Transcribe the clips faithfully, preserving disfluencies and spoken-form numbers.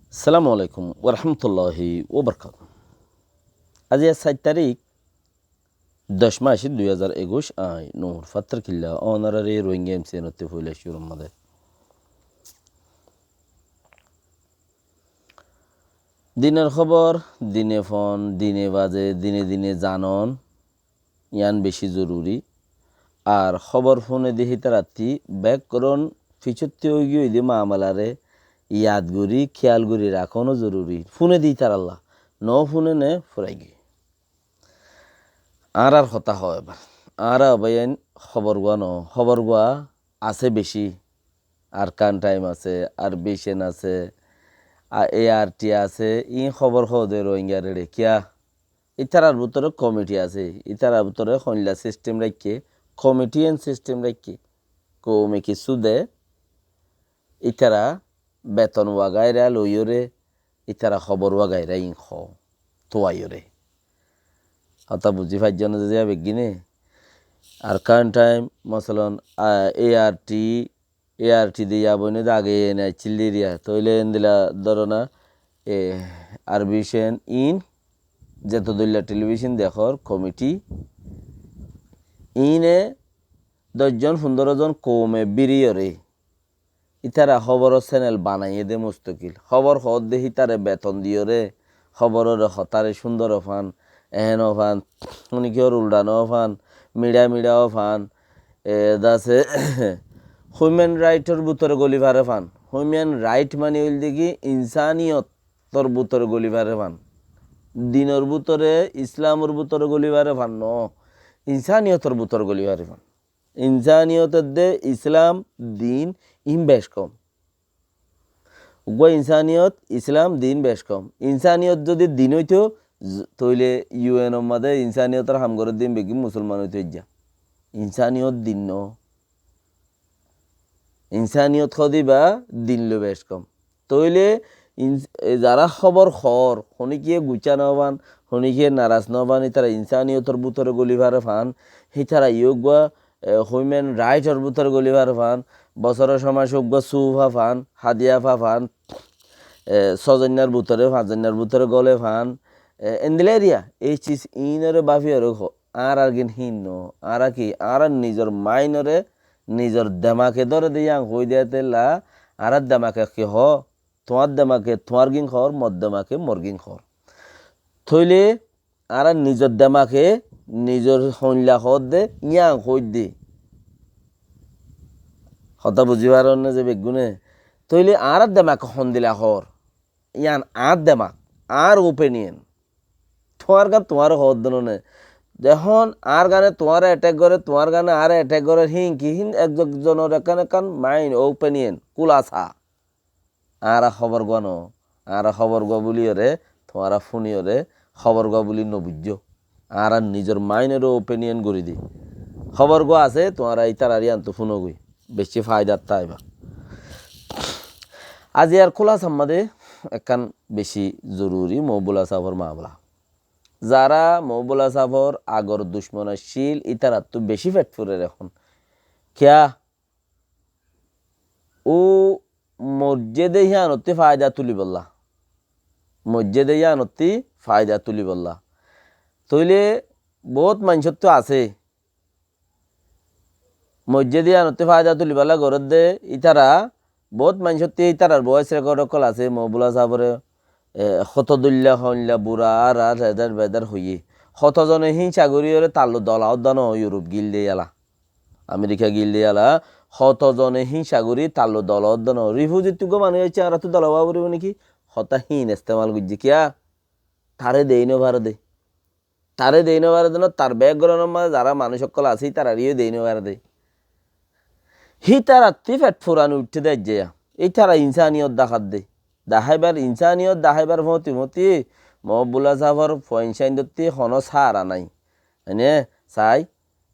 Assalamu alaikum warahmatulláhi wabarakátuhu. Aijja sair tarík, doc mac, dui házar ekuic, añí Nur Fattar Killa, ónarare Rohingya M C N ottú foila cúrur mazé. Dinor hóbor dine fon, dine baze, dine dine zanon, yián beci zoruri. Ar hóbor fúnede hítarattú beggún ficottú óigiyoi de mamelaré yad gorí, kéyal gorí rakóno zoruri. Fúnede hítaralla, no fúnene furaigiyoi. Añárar hotá hoó ebar. Añára báiyain hóbor gua no, hóbor gua asé beci. Arkan Time asé, Ar Vision asé, a-, A R T asé, iín hóbor hoó de Rohingyar eçe. Kiyá? Ítarar bútore komiti asé, ítarar bútore hoilla sistem raikké, komitiyen sistem raikké. Koume kissú de, ítara beton wagaira loiyóre, ítara hóbor wagaira iín hoó, tuaiyóre. Hotá buzí faijjó né ze beggúne? Arkan Time, masalan, a-, A R T, A R T de yá boine de age ene accíl de eriya. Tóile endilla dóro na, e, Ar Vision iín, zeto dóilla telibicon dekór komiti, iíne doc zon, fundóro zon koume bíriyóre, ítara hóboror senel banaiyé de mustokil. Hóbor hoódde hítare beton diyóre, hóborore hotáre cúndor ó fan, ehén ó fan, honikiyór uldha no ó fan, miçá miçá ó fan, e, dase human raitor bútore goli fare fan. Human rait mani óilde ki, insaniyot tor bútore goli fare fan. Dinor bútore, Islamor bútore goli fare fan no, insaniyotor bútore goli fare fan. Insaniyotor de Islam, din, iín bec kom. Uggúa insaniyot, Islam, din bec kom. Insaniyot zodi din óito, z-, tóile U N or mazé insaniyotor ham gorédde iín beggún musolman óito ijja. Insaniyot din no. Insaniyot hoó de íba din loi bec kom. Tóile ins-, e, zará hóbor hoór, honikiyé guccá no fan, honikiyé naras no fan, ítara insaniyotor bútore goli fare fan, hítara yó uggúa, e, human raitor bútore goli fare fan, bosóror cómai uggúa suf há fan, hadiya há fan, e, só zoinnar bútore, fañs zoinnar bútore gole fan, e, endilla eriya, ei ciz iínore báfiyóre hoó. Añárar gín híin no, añára ki, añára nizor mainore, nizor demake dóre de yián hoói de etolla, añárar demake ki hoó, tuáñr demake tuáñr gín hoór, mor demake mor gín hoór. Tóile añára nizor demake nizor hoilla hoódde yián hoóidde. Hotá buzí faron né ze beggúne? Tóile añárar demake hondilla hoór, yián añár demak, añár opinion. Tuáñr gán tuáñre hoódde no né. Ehón añár gane tuáñre attack goré, tuáñr gane añáre attack goré, híin ki híin ekzon ekzonor ekkán ekkán mind, opinion, kúlasa. Añára hóbor gua no, añára hóbor gua búliyóre, tuáñra fúniyóre, hóbor gua búli no buijjó. Añára nizor mainore opinion gorí di. Hóbor gua asé, tuáñra ítarar yiántu fúnogoi. Beci faidat táiba. Aijjar kúlasar mazé ekkán beci zoruri Mohibullah sáfor mamela. Zará Mohibullah sáfor agor ducmon accíl, ítarattú beci fet furer ehón. Kiyá? Ó moijjé de híyanottí faida tulibolla. Moijjé de híyanottí faida tulibolla. Tóile bout maincóttu asé. Moijjé de híyanottí faida tulibolla gorédde ítara, bout maincóttu ítarar voice record ókkol asé, Mohibullah sáfore, e, hoto dóilla hoilla bura ar ar edar bedar hoiyé. Hoto zone híngsa goríyore tallu dola ódda no Europe gíl de yala. America gíl de yala, hoto zone híngsa gorí tallu dola ódda no. Refugee ttu uggúa manúic aiccé, añárattu dola ówa foribó né ki? Hotá híin estemal goijjé kiyá? Taré dei no fare de. Taré dei no fare de no, tar background or mazé zará manúic ókkol asé, ítararé yó dei no fare de. Hítarattí fet furani uiththé de aijja. Ítara insaniyot dahádde. Daháibar, insaniyot daháibar fóti fóti Mohibullah sáfor fuain sáindottí honó sára nái. Ene sai,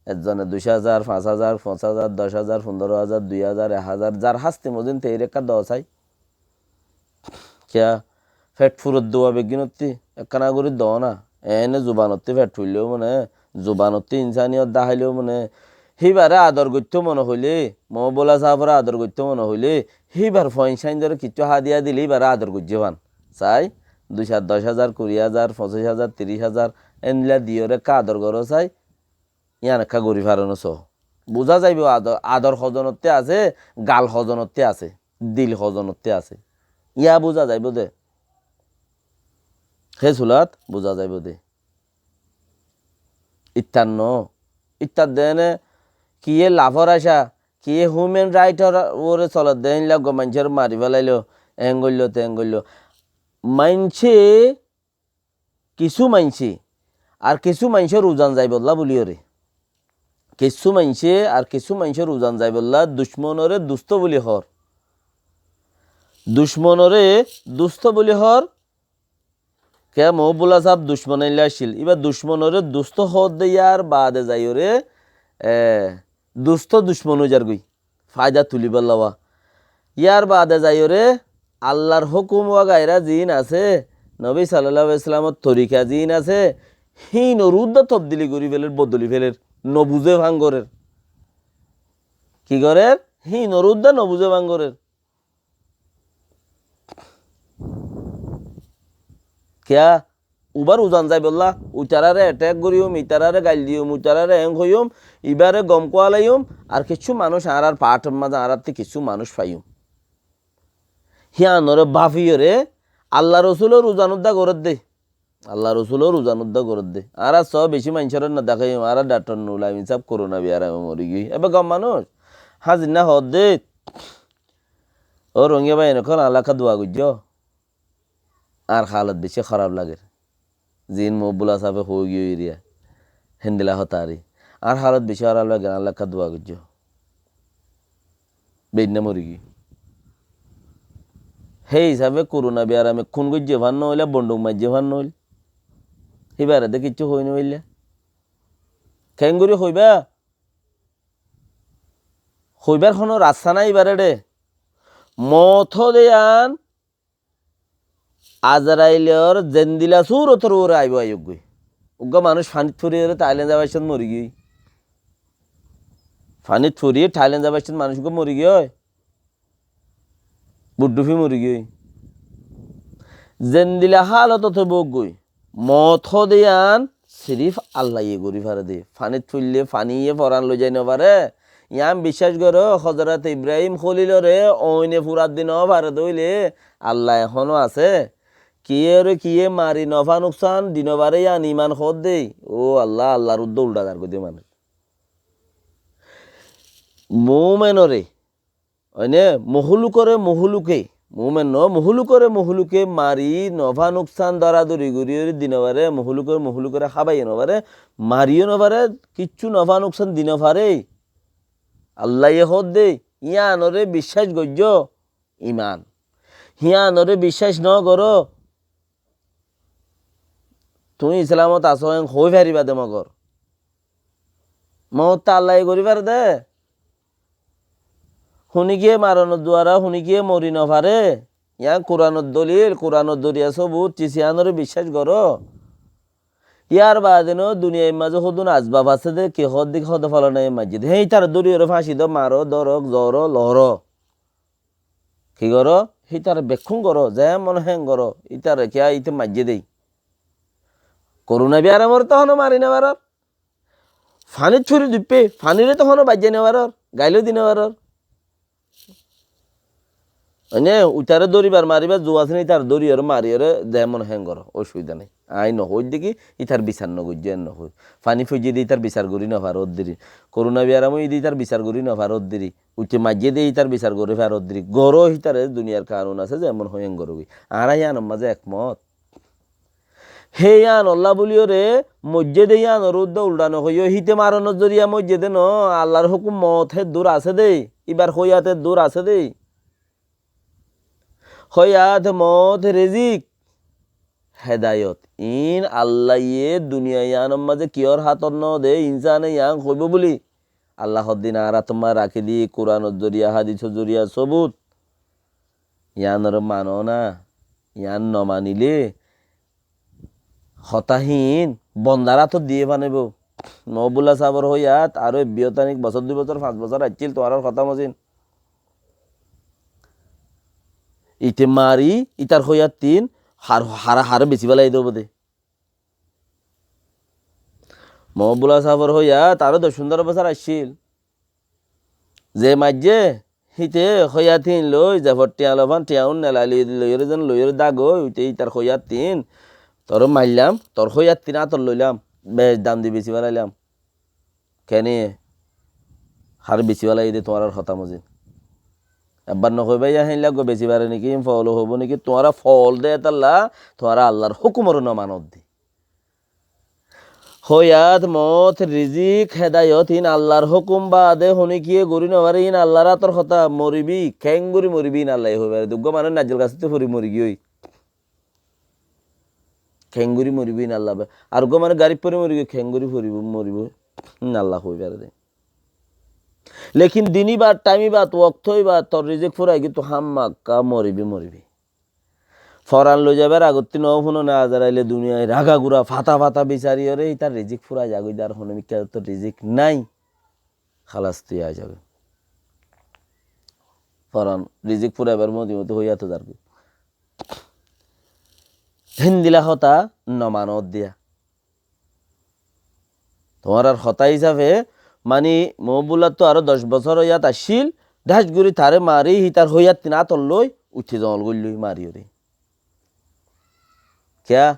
ekzone duc házar, fañs házar, foñs házar, doc házar, fundoro házar, dui házar, ek házar, zar hásti mozin teir ekká do sai. Kiyá? Fet furodde uwa beggínottí ekkána gorí do na. Ene zubanottí fet fuillé mone, zubanottí insaniyot daháilé mone, híbaré ador goittó mone hoilé, Mohibullah sáfore ador goittó mone hoilé, híbar fuain sáindore kiccú hadiya dilé híbaré ador goijjé fan. sai, dui sat doc házar, kuri házar, foñsíc házar, tiríc házar, endilla diyóre ekká ador goró sai, yían ekká gorí faro no só. Buzá zaibou ador, ador hozonotte asé, gal hozonotte asé, dil hozonotte asé. Yían buzá zaibou de. Hé sulat buzá zaibou de. Ittar no. Ittar de ene kiyé lafor aca, kiyé human right or uore soler de, héinla uggwá maincóre mari felailo, en goillo, ten goillo. Maincé, kissú maincé, ar kissú maincór uzan zaibolla buliyóre. Kissú maincé, ar kissú maincór uzan zaibolla ducmonoré dustó buli hoór. Ducmonoré dustó buli hoór, Kiyá Mohibbulla sáb ducmon ailla accíl. Íba ducmonoré dustó hoódde yar baade zaiyóre, e, dustó ducmon ói zargói. Faida tulíbolla wá. Yar baade zaiyóre Allar hókum wá gairá ziín asé, Nobi sallallahu alaihi wasallamor torika ziín asé, híinor uddá tobdili gorí felér, bodoli felér, nobuzé fán gorér. Ki gorér? Híinor uddá nobuzé fán gorér. Kiyá? Ubar uzan zaibolla, itaráre attack goríyum, itaráre gail diyum, itaráre eén hoiyum, ibáre gom kualaiyum, ar kissú manúic añárar part or mazé añárattú kissú manúic faiyum. Híanoré báfiyóre Allar Rosulor uzan uddá gorédde. Allar Rosulor uzan uddá gorédde. Añára só bicí maincóre no dekáiyum, añára Daktor Nurul Amin sáb korona biarame morigiyói. Ebe gom manúic, házir ná hoódde. Ó Rohingya báiyain ókkol, añálla ekká dua goijjó. Añár halot bicí hóraf lager. Ziín Mohibbulla sábe hoóigiyói eriya, héndilla hotá ari. Añár halot bicí hóraf lager, añálla ekká dua goijjó. Beinná morigiyói. Hé hísabe korona biarame kún goijjé fán noóil, bonduk maijjé fán noóil. Híbare de kiccú hoói nofaillá. Keéngorí hoibá? Hoibár honó rasta nái íbaré de. Moot hoóde yían Azrailor zendila súrotor uore aibóu aiyóggoi. Uggwá manúic fanít foriyóre Thailand zaibar cót morigiyói. Fanít foriyóre Thailand zaibar cót manúic uggwá morigiyói. Buddhufi morigiyói. Zendila hálotot óibougoi. Moot hoóde yían sirif Allaye gorí fare de. Fanít foillé faniye foran loizai nofare. Yían biccác goró, Hozorot Ibrahim Kholilore ooine furat di nofare de óile, Allaye ehóno asé. Kiyóre kiyé mari nofá nuksan di nofare yían iman hoódde. Ó Alla, Allar uddá uldha zargói de manúic. Muúmenore Óine, mohólukore mohóluke, muúmen noó, mohólukore mohóluke mari nofá nuksan dóradóri goríyore di nofare, mohólukore mohólukore hábaiye nofare, mariyó nofare, kiccú nofá nuksan di nofare. Allaye hoódde, yíanoré biccác goijjó, iman. Yíanoré biccác nogoró, tuñí Islamot asó en hoói faribá de mogor. Moot to Allaye gorí fare de. Hunikiye maronor duara, hunikiye mori nofare. Yían Kuranor dolil, Kuranor zoriya sobut, cis yíanoré biccác goró. Yárbaade no duniyair mazé hodún asbab asé de, ki hoódde, hodé folonaye maijjé de. Hé, ítare dóriyore fáñci do, maro, dóro, zoro, loro. Ki goró? Hítare bekkún goró, ze mone héen goró. Ítare kiyá íte maijjé dé. Korona biyaramoré to honó mari nofarór. Fanít fori duippé, faniré to honó baijjai nofarór, gailó di nofarór. Óine, uitaré dóribar maribar zu asé né, ítare dóriyore mariyore ze mone héen goró, osubida nái. Aññí nohoóir de ki, ítar bisar nogoijjó, en nohoóir. Faní foijjé de ítar bisar gorí nofaró deri. Korona biyaram óiye de ítar bisar gorí nofaró deri. Uite maijjé de ítar bisar gorí faró deri. Goró hítare duniyar kanun asé, zemon hoó en goró goi. Añára yíanor mazé ekmot. Hé yíanolla buliyóre moijjé de yíanor uddá uldha nohoiyó. Híte maronor zoriya moijjé de noó, Allar hókum moot hé dur asé de. Íbar hoiyat hé dur asé de. Hoiyat, moot, rizik, hedayot. Iín Allaye duniya yíanor mazé kiyór hátot node, insane yían hoibó buli. Alla hoddin añára tuáñra rakí di, Kuranor zoriya, hadisor zoriya sobut. Yíanoré mano na, yían nomanilé, hotá híin bondar átot diyé fanaibóu. Mohibbulla sábor hoiyat aró biyótanik bosór, dui bosór, fañs bosór aiccíl, tuáñrar hotá mozin. Ite mari, itar hoiyat tin, Har, har, haré besi félai dóu bóde. Moóbula sáfor hoiyat aró doc fundóro bosór accíl. Ze maijjé, híte hoiyat hín loi, zefor thiañ lofán, thiañ ún nelai loi, loiyóre zen, loiyóre dágoi, uite ítar hoiyat hín, toré maillám, tor hoiyat hín átot loilám, bec dam di besi félailam. Kene? Haré besi félai de tuáñrar hotá mozin. Ebbar nohoibá yá héin laggó besi fare niki, hín fool hoibó niki, tuáñra fool de étalla, tuáñra Allar hókumoré nomanodde. Hoiyat, moót, rizik, hédayot, hín Allar hókum baade honíkiye gorí nofaré, hín Allar átor hotá, moribí, keéngorí moribí, hín Allaye hoifaré. Uggúa manúic naijjol gasóttu fori morigiyói. Keéngorí moribó hín Alla ba. Ar uggúa manúic garit fori morigiyói, keéngorí foribó, moribó hín Alla hoifaré de. Lekin din ibát, thaim ibát, októ ibát, tor rizik fúrai giyói, tui hámmakká moribí, moribí. Foran loizaibar agottí noó fúno né, Azaraile duniyait raga gura, fata fata bisariyóre, ítar rizik fúrai zagói de, ar honó mikká tor rizik nái. Hálas tui aizagói. Foran rizik fúraibar modi modi hoiyat zargói. Héndilla hotá nomanoddiya. Tuáñrar hotá hísafe, mani, Moóbulattú aró doc bosór hoiyat accíl, dhác gorí taré mari, hítar hoiyat hín átot loi, uiththí zongol goillói mariyóre. Kiyá?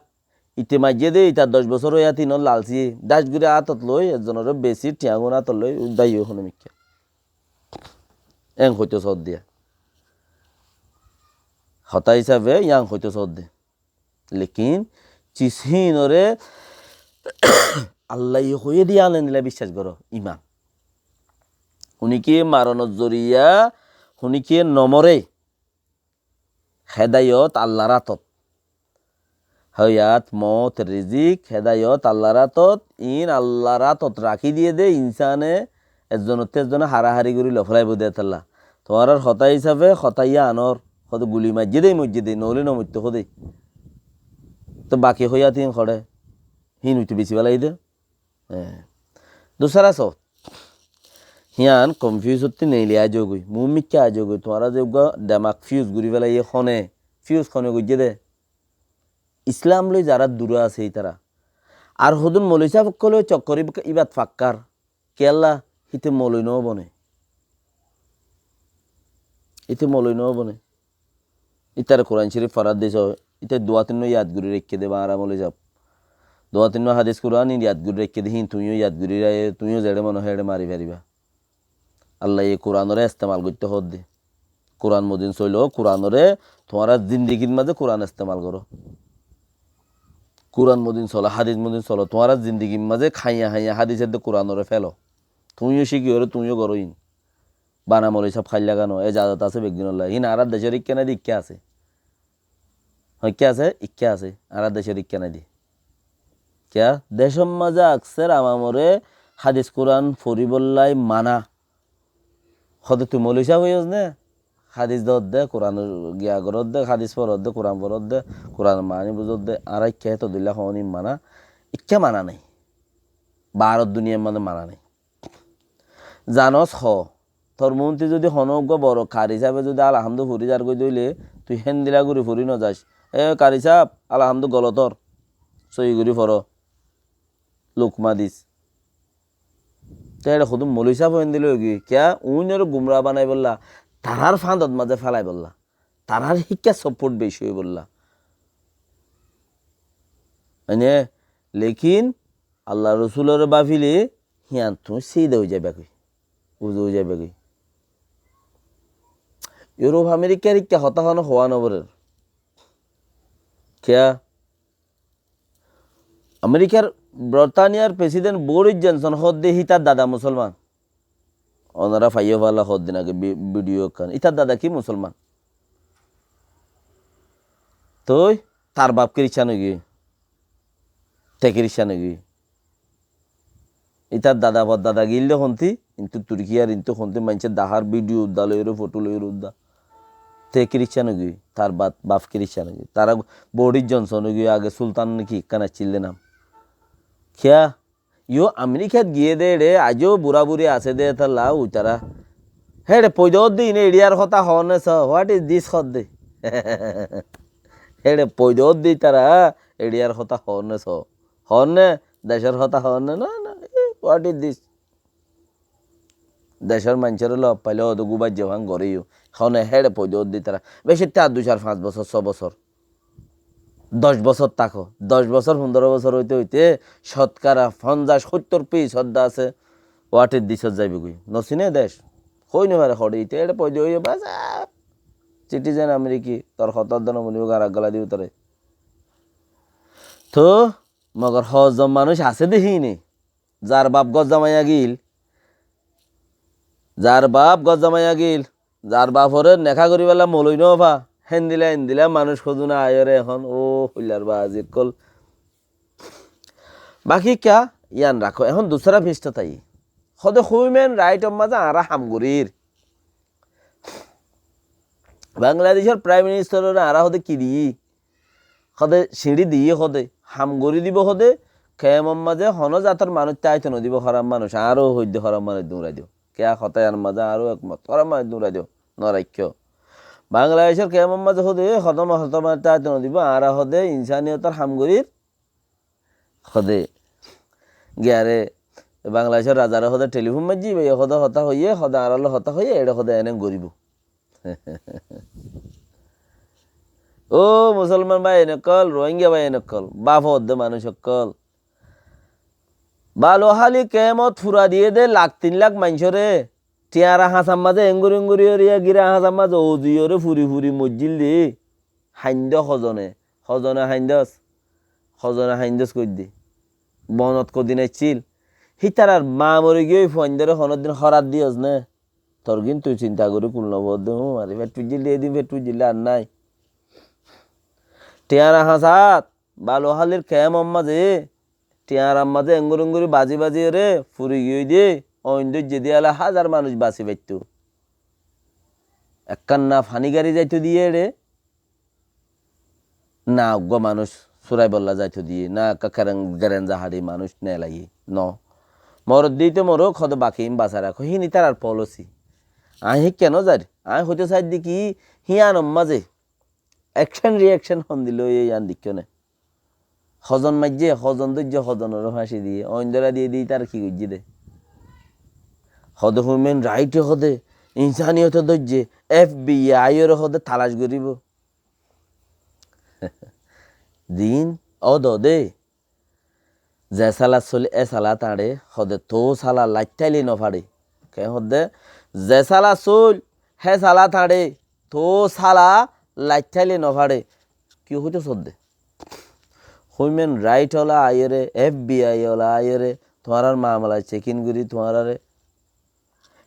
Ite maijjé de, itar doc bosór hoiyat hín lalsí, dhác gorí átot loi, ezzonoré besi, thiañ gún átot loi, uddái yó honó mikká. Eén hoitó soddiya. Hotá hísafe yían hoitó sodde. Lekin cis híinoré Allaye hoiyé de yían endilla biccác goró, iman. Honíkiye maronor zoriya, honíkiye nomoré. Hédayot Allar átot. Hoiyat, moót, rizik, hédayot Allar átot, iín Allar átot rakí diyé de, insane ezzonottú ezzone harahari gorí lofélaibo de étalla. Tuáñrar hotá hísafe, hotá yíanor, hóde guli maijjé de, moijjé de, noóile nomoittó hóde. Tóu baki hoiyat híin hoçé, híin uite besi félai de. Hé. Dusára só. Hían konfiusottí neili aizogói, muúmikká aizogói, tuáñra ze uggúa demak fius gorí félaiye hone, fius hone goijjé de. Islam loi zará duré asé ítara. Ar hodún moloi sáb ókkol loi cokkor íb-, íbat fakkár. Kiyólla? Híte moloi noóbone. Híte moloi noóbone. Ítare Kuran Córif forar de só, íte duwa tinnúa yad gorí raikké de, baáñra moloi sáb. Duwa tinnúa hadis Kuran ín yad gorí raikké de, híin tuñíyo yad gorí rai, tuñíyo zeçé mone hoó eçé mari faribá. Allaye Kuranoré estemal goittó hoódde. Kuran modin soiló, Kuranoré tuáñra zindigir mazé Kuran estemal goró. Kuran modin soló, hadis modin soló, tuáñra zindigir mazé haiya haiya hadis edde Kuranoré félo. Tuñíyo cíkiyoré tuñíyo goró iín. Bana moloi sáb háilla gano, ezazot asé beggúnolla. Híin añárar decór ikká nái de, ikká asé. Hoikká asé? Ikká asé. Añárar decór ikká nái de. Kiyá? Decór mazé akser amamoré hadis Kuran foribóllai mana. Hóde tui moloi sáb óiyos né? Hadis doódde, Kuran giya goródde, hadis foródde, Kuran foródde, Kuranor maáni buzódde, añára ikká hétodilla hoóni mana, ikká mana nái. Baáror duniyair mazé mana nái. Zanos hoó, tor muúntu zodi honó uggúa boro kari sábe zodi Alhamdu fori zargói de óile, tui héndilla gorí fori nozais. E kari sáb, Alhamdu golotor, sóiyi gorí foró. Lukma dis. Te eçé hodún moloi sáb héndilla óigiyoi. Kiyá? Uínoré gumra banaibólla, tarár fañdot mazé félaibolla, tarár híkka soport beci óibolla. Mane, lekin Allar Rosuloré báfile híyan tuñí sída ói zaibagói, uzu ói zaibagói. Iuróp Amerikar ikká hotá honó hoá noforér. Kiyá? Amerikar, Bortaniyar president Boris Johnson hoódde hítar dada musolman. Onorá faiyó falla hoddin age bi-, bidiyo ekkán. Ítar dada ki musolman? Toi tar baf Kiristan óigiyoi. Te Kiristan óigiyoi. Ítar dada, fordada gilde honti, intu Turkiyar intu honti maincé dahár bidiyo udda loiyóre, foto loiyóre udda. Te Kiristan óigiyoi, tar ba-, baf Kiristan óigiyoi. Tara Boris Johnson óigiyoi, age Sultan niki ekkán accíl de nam. Kiyá? Yó Amerikat giyé dé eçé, aijó burá-buri asé dé, étalla uitará. Héçe foida ódde ine Indiyar hotá hoóne só, what is this hoódde? Héçe foida ódde ítara, India r hotá hoór né só. Hoór né, decór hotá hoór né, na, na, e, what is this? Decór maincóre lof faile ódde gúbaijje fán goréyo. Hone héçe foida ódde ítara. Beci te ar dui, sair, fañs bosór, só bosór. Doc bosór táko. Doc bosór, fundoro bosór óite óite cótkara fonzaic, hóittor fisód asé, what is this ot zaibogói. Nosine dec. Hoi no fare, hoçé ite, héçe foida óiye, bas, ah, citizen Ameriki, tor hotá dóno muni garak gala dibo tore. Toh, mogor hozzon manúic asé de híine. Zar baf gozza maiya gil, zar baf gozza maiya gil, zar bafore neká goríballa moloi no fa, héndilla héndilla manúic hozuna aiyóre ehón, ó, hoillar bazi ókkol. Baki kiyá? Yián rakó, ehón dusára fistot aiyí. Hóde human right or mazé añára ham gorír. Bangladecór Prime Minister ore añára hóde ki diyí? Hóde siñçí diyí hóde, ham gorí dibo hóde, kemor mazé honó zator manúic táito nodibo, hóraf manúic, añára hoidde hóraf manúic dúrai dibo. Kiyá hotá yián mazé añára ekmot, hóraf manúic dúrai dibo, no raikkó. Bangladecór kemor mazé hóde, honó, honó manúic táito nodibo, añára hóde insaniyotor ham gorír, hóde, giyaré Bangladecór razare hóde telifón maijjí, íbaye hóde hotá hoiyé, hóde añárar loi hotá hoiyé, eçé hóde ene goríbo. Ó musolman báiyain ókkol, Rohingya báiyain ókkol, baf ódde manúic ókkol. Baluháli kemot fura diyé dé lak tin lak maincóre, tiañra hañsar mazé enguri enguri óre, gíra hañsar mazé oziyóre furi furi moijjíl dé. Haindó hozone, hozone haindós, hozone haindós goiddé. Bonot kodin aiccíl. Hítarar ma mori giyói fuaindóre honódin hórat diyós né? Tor gín tui sinta gorí kul no foódde, hú mari, fet fuijjíl dé, edin fet fuijjíl dé ar nái. Tiañra hañsat, Baluhálir kemor mazé, tiañrar mazé enguri enguri bazi bazi óre furi giyói dé, oin dóijje dé ala házar manúic basi faittó. Ekkán na faní gari zaito diyé eçé, na uggúa manúic suraibolla zaito diyé, na ekká keren, gerenza haçi manúic nelaiyé, no. Morot diyé te morok, hóde baki ín basai rakó, híin ítarar policy. Aññí híkka no zair, aññí hoitó saidde ki, híyanor mazé action reaction hondilla óiye yián deikkó né. Hozon maijjé, hozon dóijje, hozonoré fañci diyé, oin dóra diyé dé, ítarar ki goijjé dé? Hóde human right e hóde, insaniyote dóijje, F B I ore hóde talac goríbo. Din ódo dé, ze sala sóil e sala tañçe, hóde tou sala laittáile no façe. Ke hóde, ze sala sóil hé sala tañçe, tou sala laittáile no façe. Ki hoitó sodde? Human right ola aiyóre, F B I ola aiyóre, tuáñrar mamela cekin gorí tuáñrare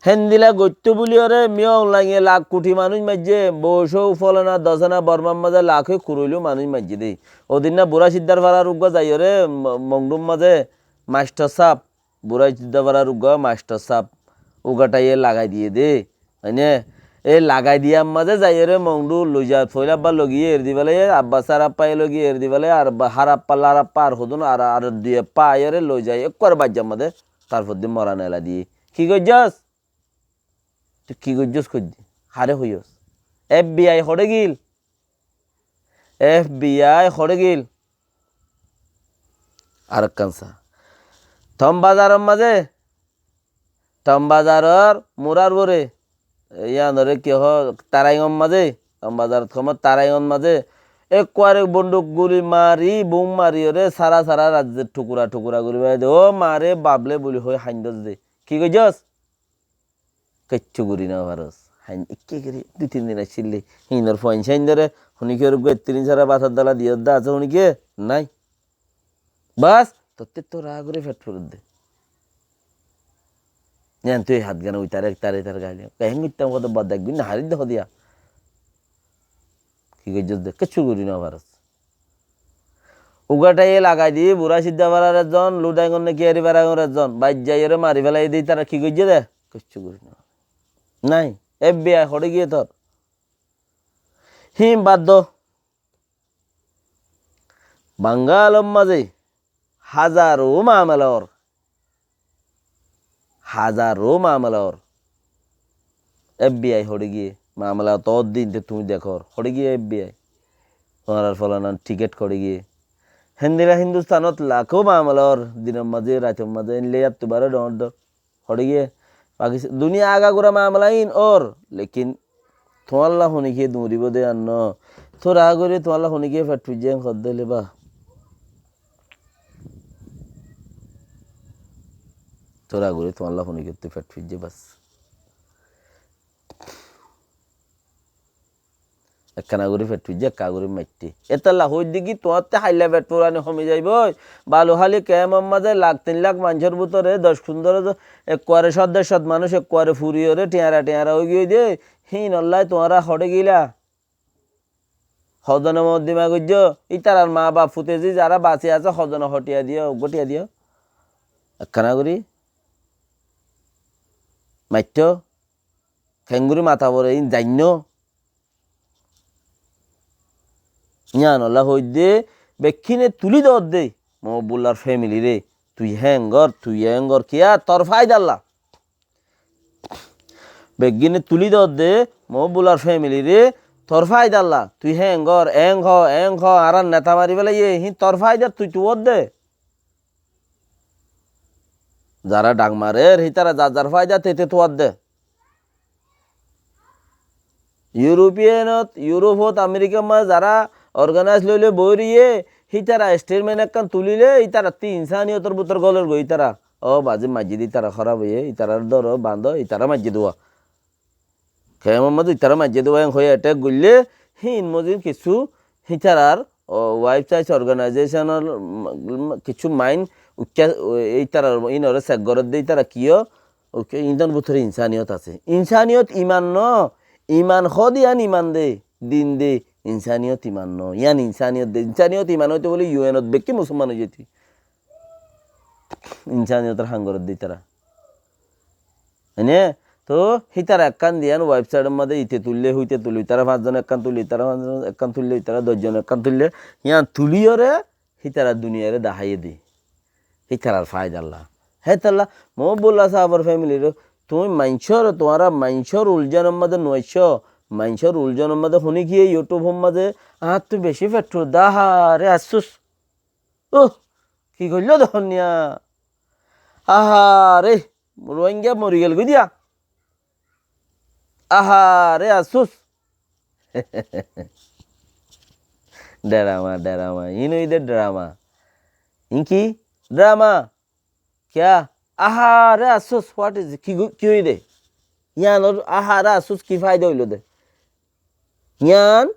Héndilla goittó buliyóre Min Aung Hlaing e lak kuthi manúic maijjé, bou cóu folana dosana Bormar mazé lak hoi kuroiló manúic maijjé dé. Odinna Bura Siddar farar uggúa zaiyóre Mo-, Mongdur mazé mastor sáb, Bura Siddar farar uggúa mastor sáb, ugathaiye lagai diyé dé. Hoine, e lagai diyar mazé zaiyóre Mongdur loiza, foila abbar logiyé eri difélaiyé, abbar sar appa e logiyé eri difélaiyé, ar abba, har appa, lar appa, ar hodún, ar, ar dui appa aiyóre loizai, ekkuare baijjar mazé, tarfoddi moran ela diyé. Ki goijjós? Tui ki goijjós hoiddé? Hare hoiyós? F B I hoçé gil? F B I hoçé gil? Arekkán sa. Tom bazaror mazé, Tom bazaror murar uore, yiánore ki hoó, Taraingot mazé, Tom bazarot hom Taraingot mazé, ekkuare bonduk guli mari, bum mariyóre sara sara raijje thukura thukura gori félai dé. Ó mare bable buli hoi haindós dé. Ki goijjós? Kiccú gorí no faros. Hain ikká gorí dui tin din accíl dé. Híinor fuain sáindore, honikiyor uggúa ettirin sára basar dala diyódde asé honikiye? Nái. Bas, tottú to rag gorí fet furedde. Yián tui e hát gán uitare, tare, tare gaili. Keén goittám hoó de bad ek din na harit de hoó diya. Ki goijjós de? Kiccú gorí no faros. Ugathaiye lagai di, Bura Siddar farar ezzon, Ludaingot ne ki eri farar ezzon, baijjaiyore mari félai di, tara ki goijjé de? Kiccú gorí no. Nái, F B I hoçé giyé tor? Híin bad do. Bangalor mazé házaro mamela ór. Házaro mamela ór. F B I hoçé giyé? Mamela to ódde inte tuñí dekór. Hoçé giyé F B I? Tuáñrar folanan thíket hoçé giyé. Héndilla Hindustanot lakó mamela ór, dinor mazé, raitor mazé, éndilla yáttu baré dhoóñr dhoóñr. Hoçé giyé? Pakistan, duniya agagura mamela ín ór, lekin tuáñlla honíkiye duñribó dé ar no. Tóra gorí tuáñlla honíkiye fet fuijjé en hoddé le ba. Tóra gorí tuáñlla honíkiye tu fet fuijjé bas. Ekkán gorí fet fuijjé, ekkán gorí maitté. Étalla hoóidde ki, tuáñtte háilla fet furani homi zaibói. Balu háli kemor mazé lak tin lak maincór bútore doc fundoro zo-, ekkuare cót der cót manúic ekkuare furiyóre, thiañra thiañra ói giyói dé. Híinollái tuáñra hoçé gila. Hozone moddima goijjó, ítarar maa baf fute zí zará basi asé, hozone hotiya diyó, uggúa tiya diyó. Ekkán gorí maittó. Kengori mata fore ín zainnó. Yíanolla hoóidde, bekkíne tulí doódde, Mohibullar femilire, tui héen gor, tui héen gor, kiyá tor faidalla. Bekkíne tulí doódde, Mohibullar femilire, tor faidalla, tui héen gor, eéng hoó, eéng hoó, añárar neta mari félaiyé, híin tor faidar tui tuwódde. Zará dhang marer, hítara zar zar faida tete tuwádde. Yuropiyanot, Yurofot, Amerikar mazé zará organais loi loi boói roiyé, hítara estetment ekkán tulilé, ítarattú insaniyotor bútore gólor goi ítara. Ó bazi, maijjé dé ítara hóraf óiye, ítarar dóro, bañdó, ítara maijjé dé. Kemor mazé ítara maijjé dé, en hoiyé etek goillé, híin mozin kissú hítarar, o, website organizational, mm, kissú main ukká, o, ítarar, ínore sek gorédde, ítara kiyó, ukká, ínor bútore insaniyot asé. Insaniyot iman no, iman hoó de yían iman de, din de, insaniyot iman no, yían insaniyot de, insaniyot iman óito bóli U N ot bekkí musolman ói zaito. Insaniyotor ham gorédde ítara. Ene, to hítara ekkán diyan website or mazé ite tuille, huite tuille, ítara fañs zone ekkán tuille, ítara fañs zone ekkán tuille, ítara doc zone ekkán tuille, yían tuliyóre hítara duniyare daháiye de. Hítarar faidalla. Hétalla, Mohibullah saábor femilire, tuñí maincór, tuáñra maincór ulzanor mazé nuaiccó, maincór ulzanor mazé honíkiye YouTube or mazé, añáttu beci fetthur dahá re afsus. Óh, ki goilló de honiya? Aháre, Ruáingga mori gel goi diya. Aháre, afsus. Drama, drama, iín óiye de drama. Iín ki? Drama. Kiyá? Aháre, afsus, what is, ki go-, ki óiye de? Yíanor aháre, afsus, ki faida óilo de? Yían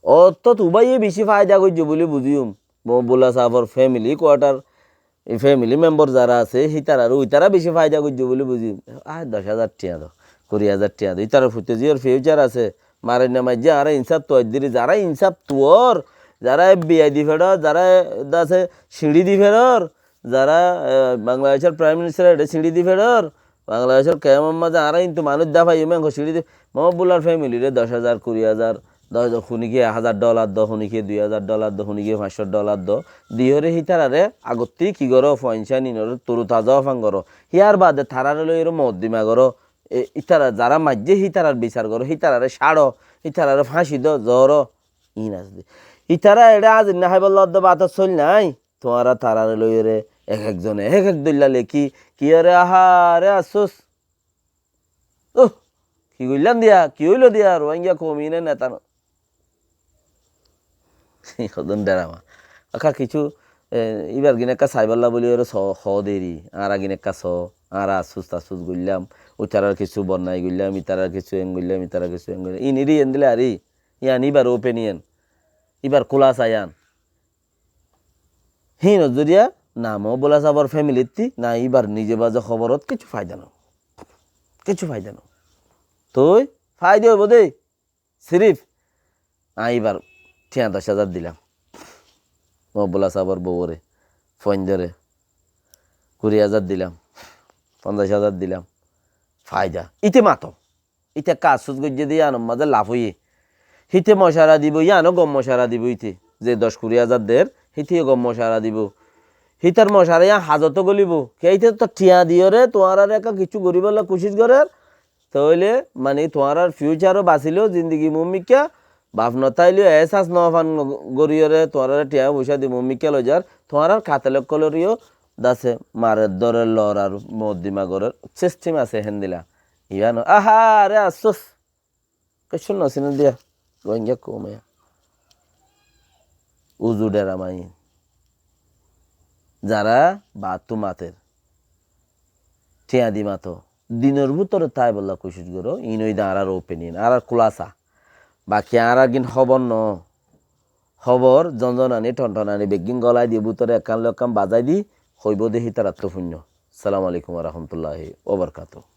Ottót ubáye bicí faida goijjé buli buzíyum. Mohibullah saábor family quarter, e family member zará asé, hítararé uitará bicí faida goijjé buli buzíyum. Añí doc házar thiañ do, kuri házar thiañ do. Ítarar future, future asé. Marainna maijjé, añára insáf tuwai diri. Zará insáf tuwór, zará F B I di feçór, zará dase siñçí di feçór, zará, e, Bangladecór Prime Minister eçé siñçí di feçór, Bangladecór kemor mazé añára kintu manúic dá faiyum, engo siñçí di, Mohibullar family re doc házar, kuri házar, doc, honikiye ek házar dholar do, honikiye dui házar dholar do, honikiye fañs cót dholar do, diyóre hítararé agottí ki goró, fuain sáin inore turu taza ófan goró. Híyar bade tarare loiyóre moddima goró. E, ítara zará maijjé hítarar bisar goró, hítararé cáço, hítararé fáñci do, zoro, iín asé de. Ítara eçé azir no háibar lodde bator sóil nái. Tuáñra tarare loiyóre ek ek zone ek ek dóilla lekí, kiyóre, aháre, afsus. Óh, ki goillám diya, ki óilo diya, Ruáingga koum iíne neta no. Hodún drama. Akká kissú, e, íbar gín ekká saibálla buli óre so, hoó deri, añára gín ekká so, añára afsus tafsus goillám, utarar kissú bonnai goillám, itarar kissú en goillám, itarar kissú en goillám. Iín iri endilla ari, yían íbar opinion, íbar kúlasa yían. Híin zoriya na Mohibullah saábor family ttí, na íbar nize baze hóborot kissú faida no. Kissú faida no. Toi faida óibo de, sirif añí íbar thiañ doc házar dilam. Mohibullah saábor bouwore, fuaindore, kuri házar dilam, fonzaic házar dilam. Faida. Íte mato. Íte ekká afsus goijjé de yíanor mazé laf óiye. Híte mocara dibo, yíano gom mocara dibo íte. Ze doc kuri házar der, híte gom mocara dibo. Hítar mocara yían hazoto gólibo. Kiyá íte to thiañ diyóre, tuáñrare ekká kissú goríbolla kucíc gorér. Tóile, mani, tuáñrar future ó basilo, zindigi muúmikká, Baf no táileyo ehsas no fan goriyóre tuáñráre thiañ foicá dibo, mikká loizar, tuáñrár katel ókkoloreyó dase marer, dórer, lorar, moddima gorer sistem asé héndilla. Iba no, aha, are afsús. Kessú no siné diya, Rohingya koum ya. Uzu dheramai. Zará battú mater, thiañ di mato, dinor bútore táibolla kucíc goró, iín óilde añárar opinion, añárar kulasa. Baki añárar gín hóbor no. Hóbor zonzonani, thonthonani beggín golai di, bútore ekkán loi ekkán bazai di, hoibó de hítarattú fúinno. Assalamu alaikum wa rahmatullahi wa barakatuhu.